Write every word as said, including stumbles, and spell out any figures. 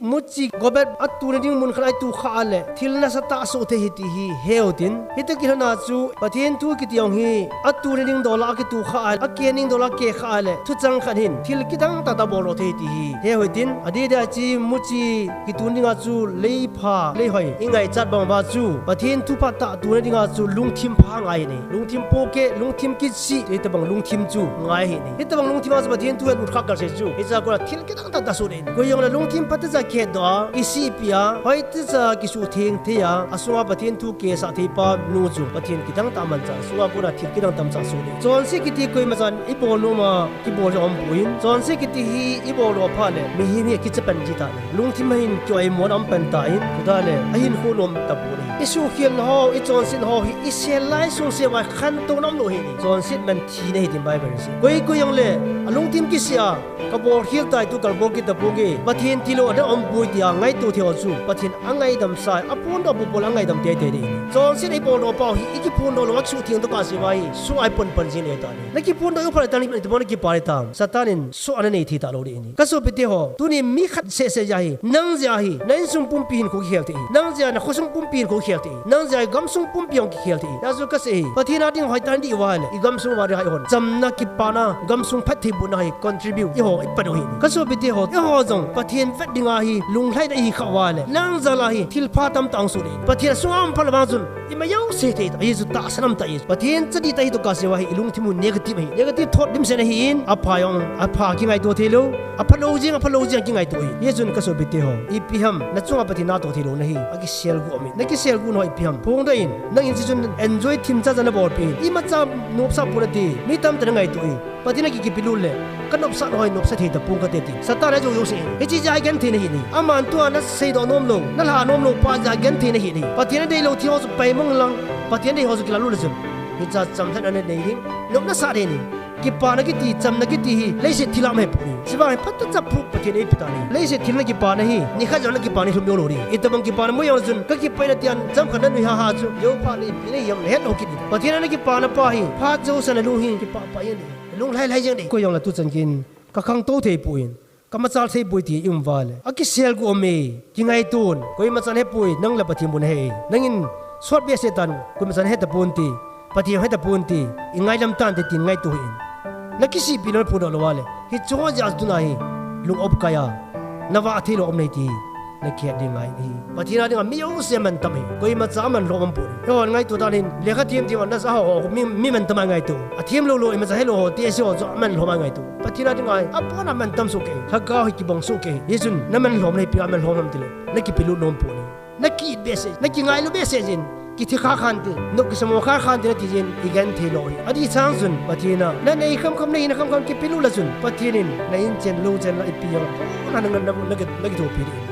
Muchi gobet atu nading mun khat a itu kha a le, thil nasatah asoh thei ahi ti hi he utin. Hiti kilhona chu, Pathen thu kiti jong hi, atu nading dol a kitu kha a, ake nading dol a ke kha a le, thuchang khat hin, thil kidang tah tah abol thei ti hi he utin. Adeh deh a chu, muchi kitu nading a chu, leipha, leihoi, ingaichat bang uva chu, Pathen thu phatah tu nading a chu, lungthim pha ngai ahi. Lungthim pohkeh, lungthim kisih, hitobang lungthim chu ngai ahi. Hitobang lungthim a chu Pathen thu hi lut kha kal se chu. Hiche a kona thil kidang tah tah asoh ahi. Koi jong le lungthim phatah cha kihetdoh a, kisihpi a, hoitah cha kisuhtheng thei a, asunga Pathen thu kisah thei pa nu chu Pathen kidang tah amanchah, asunga kona thil kidang tamcha asoh ahi. Chonset kiti koima chan ibol nom a, kibol jong aumpoi. Chonset kiti hi ibol doh phat le, mihem hi akicha pan ji tai. Lungthim a hin kioimo aum pan tan, chutah le, ahinkho nom tapoi. Isuhkhelna ho, ichonsetna ho hi, isel lai sung seh uva khantouna umlou ahi. Chonset man thina ahi tin Bible in asei. Koi koi jong le, alungthim kisih a, kabol khel tai tu kabol kit taponge. Pathen tilou adang aumpoi tia ngaito thei ho chu, Pathen angaidam sai, aphondoh bupol angaidam teitei ding ahi. Chonset a ibol doh pau hi, ikiphondoh lou a kisuhtheng tokah seh uva hi, soh a ipan pan jing ahitai. Nakiphondoh u phat le tah le, itobang nakipa le tam. Satan in soh ana nei thei talou ding ahi. Kasopite ho, tuni mi khat seh seh jeh a hi, nang jeh a hi, na insung pumpi hinkho kikhel thei ahi. Nang jeh a nakhosung pumpi hinkho kikhel thei ahi. Nang jeh a igamsung pumpi jong kikhel thei ahi. Hijeh a chu kasei ahi, Pathen a ding hoitah in idih uva le, igamsung uva ding a hi hon, chamna, kipana, gamsung phattheibohna a hi contribute eiho ipan u ahi. Kasopite ho, eiho jong Pathen vet dinga hi lunglhaina ihi khah uva le, nang jal a hi thilpha tamtah ahung soh ding ahi. Pathen asunga um phat le vang chun, ima jouse thei ahi. Hichu tahsan umtah ahi. Pathen cha dihtah hi tokah seh uva hi, ilungthim u negative ahi. Negative thought dimset ahin, apha jong, apha kingaito theilou. Aphalou jeng, aphalou jeng kingaito ahi. Hichun kasopite ho, ipi ham, nachunga Pathen natoh theilou nahi, akiselguh aum e. Nakiselguh nau ipi ham. Phongdoh in, nangin hiche chun enjoy themcha cha nabolpeh in. Imacha nopsah pon nate, mi tamtah in angaito e. Pathen a ki, kipelut le, kanopsah nau hi nopsah thei tapong kate tin. Satan in ajou jouse ahi. Hiche jeh a igenthei nahi ahi. Aman tua naseidoh nomlou, nalha nomlou pa jeh a genthei nahi ahi. Pathen adeilou thil ho chu paimang lang, Pathen adei ho chu kilalut le chun, hicha chamlhatna nanei ding, nopna sah ding ahi. Kipana kiti, chamna kiti hi, leiset thil a um ahipoi. Chuvang hi phatah cha proof Pathen in eipe tan ahi. Leiset thil a nakipana hi, nikhat jong nakipana hi lhum joulou ding. Itobang kipana mu jong le chun, kakipah e natin, chomkhat nanui haha chu, jou phat le ipi nahi ham, nahet lou kit ding. Pathen a nakipana pa hi, phat jousa nalung hi, kipah pah jeng ding. Lunglhai lhai jeng ding. Koi jong le tuchan geiyin, kakhangtou theipoi, kamachal theipoi ti i um uva le, akiselguh aum e, kingaito un. Koima chan hepoi, nang le Pathen bou nahe e. Nangin sot behseh tan, koima chan hetaponte, Pathen hetaponte, ingaidam tante tin ngaito hih in. Nakisihpi lou, naphondoh lou uva le, hicheho jeh a tuna hi lung opkai a, navah theilou um nahi ti nakihet ding ngai ahi. Pathen a dinga mi jouse amantam ahi. Koimacha amanlhom umpon. Eihon ngaito dan hin, lekha them them a nasa ho, ho, mi, mi mantam a ngaito. Athem lou lou, imacha helou ho, tehse ho chu amanlhom a ngaito. Pathen a dinga hi, apon a mantam sohkei. Lhagao hi kibang sohkei. Hichun, namanlhom nahi ipi a manlhom ham tile, nakipelut nom pon ahi. Nakit behseh, nakingailu behseh jin, kithi kha khante, nop kisamo kha khante nati jin, igenthei lou ahi. Adih chang chun, Pathen a, nanei khamkham, nahina khamkham kipelut le chun, Pathen in na inchen, lou chen la ipi jong, apon a na, na, na, nakithopi ding.